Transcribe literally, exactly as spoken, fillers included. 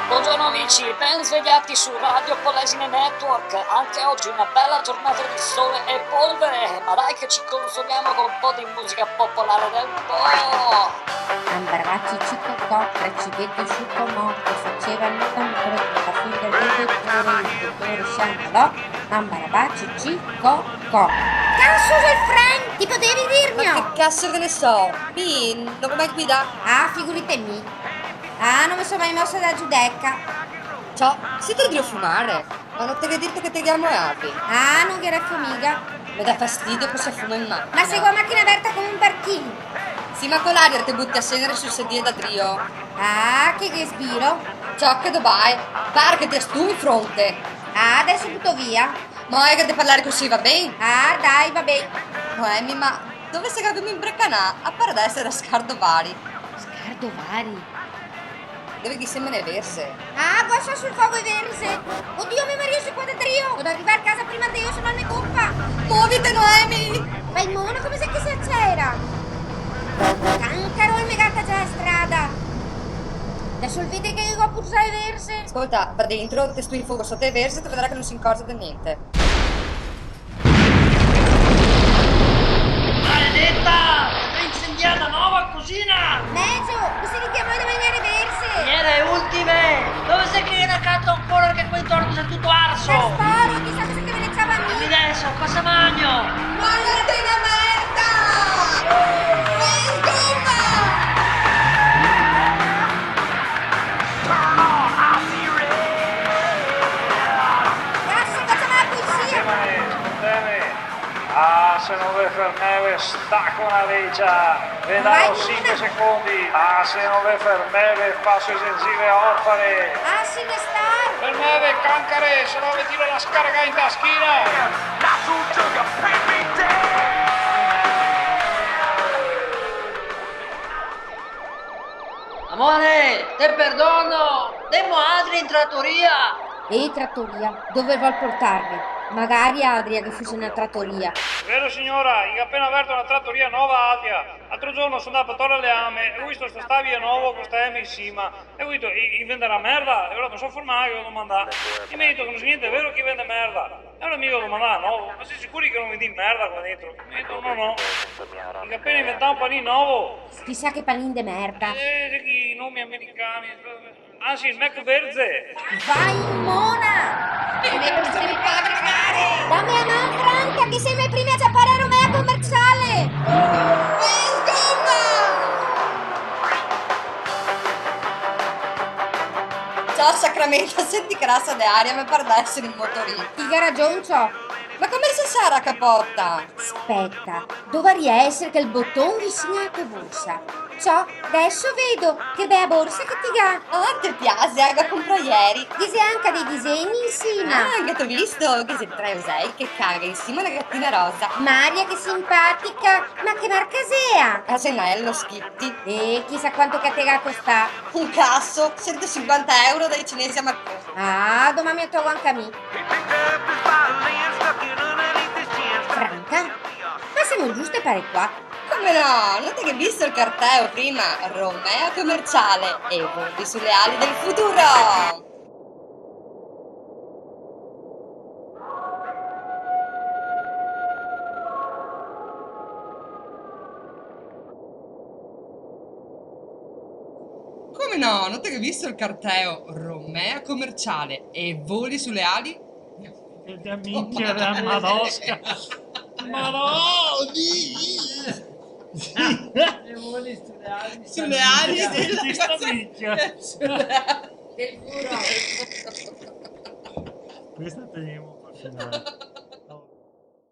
Buongiorno amici, ben svegliati su Radio Polesine Network. Anche oggi una bella giornata di sole e polvere, ma dai che ci consoliamo con un po' di musica popolare del po'. Ambarbaci cicocò, tracighetto sciucomò, che faceva il tamburo, che faceva il tamburo, il dottore Sciancalò. Ambarabà, cicì, co, co. Caso del Frank, ti podevi dirmelo? Ma che caso che ne so? Mi no go mai guidà. Ah, figurite mi. Ah, no me so mai mosa da Giudecca. Ciò, sito drio fumare? Ma no te ghe dito che te ghe a moeavi? Ah, no ghe refo miga. Me dà fastidio che se fuma in machina. Ma se go a machina verta come un barchin. Sì, ma co l'aria te buti a cenere sul sedile da drio. Ah, che ghe sbiro. Ciò, che dobae? Par che te stui in fronte. Ah, deso buto via. Ma xe che de parlare cusì, va ben? Ah, dai, va ben. Noemi, ma dove xe che gavemo inbracanà? A par de esare a Scardovari. Scardovari? Dove che i semena e verze. Ah, go asà sul fogo e verze. Odio, me marìo xe qua da drio. Go da rivar casa prima de eo, se no el me copa. Movite, Noemi! Vai, mona, come xe che se acelera? Cancaro, el me gata za a strada. Deso el vede che go pur za e verze. Scolta, va dentro, te stui in fogo soto e verze, te vedarà che no se incorze de gnente. Maledeta! Te ga incendià de novo a cusina! Mejo, cusì no te ga modo de magnare verze! Iera e ultime! Dove xe che ghe ne cato ancora che qua intorno xe tuto arso? Sporo, chisà cosa che me ne ciava a mi! Mi deso, cosa magno? Magnate na merda! Sgoma! Grazie, facciamo la pulizie! Sconteme, sconteme. Ah, se no ve fermeve, staco na lecia. Ve dao sinque secondi. Ah, se no ve fermeve, faso e gengive orfane. Ah, sì, ne sta. Fermeve, cancare, se no ve tiro la scarga in ta schina. Amore, te perdono! Ndemo adria in tratoria! E tratoria? Dove vol portarme? Magari adria che fuse na tratoria! Vero, siora, i ga pena verto na tratoria nova adria. L'altro giorno so ndà a tore leame e go visto sto stabio novo co sta eme in sima. E go dito, i, i vendarà merda? E alora me so fermà e go domandà. E i me ga dito che no xe gnente vero che i vende merda. E alora mi go domandà, no? Ma sito sicuri che no vendì merda qua dentro? I me ga dito, no, no. I ga pena inventà un panin novo. Chisà che panin de merda. Eh, xe che i nomi americani. Ansi, el Mac verze. Va in mona! Dame a man, Franca, che semo i primi a ciapare a Romea Commerciale! Eh, sgoma! Ciò, sacramento, senti che rasa de aria, me par de esare un motorin. Ti ga ragion, ciò. Ma come se sara a capota? Speta, dovaria esare chel boton visin a la to borsa. Ciò, deso vedo, che bea borsa che ti ga. Ah, te piase, a ga comprà ieri. Ghe xe anca dei disegni in sima. Ah, anca te go visto, ghe xe tre osei che caga in sima a na gatina rosa. Maria, che simpatica, ma che marca xea? Asenello, Schiti. Eh, chisà quanto che te ga costà. Un caso, sentosinquanta euro dai cinesi a Marconi. Ah, doman me lo togo anca mi. Franca? Ma semo giuste par qua? Come no? No te ghe visto el carteo prima? Romea Commerciale, e voli sule ali del futuro! Come no? No te ghe visto el carteo Romea Commerciale e voli sule ali? Che minchia dela Madosca! Madonna! E voli sule ali? Sule ali dela... Chi sta minchia? Sule ali del culo. Questa tegnemo par finale.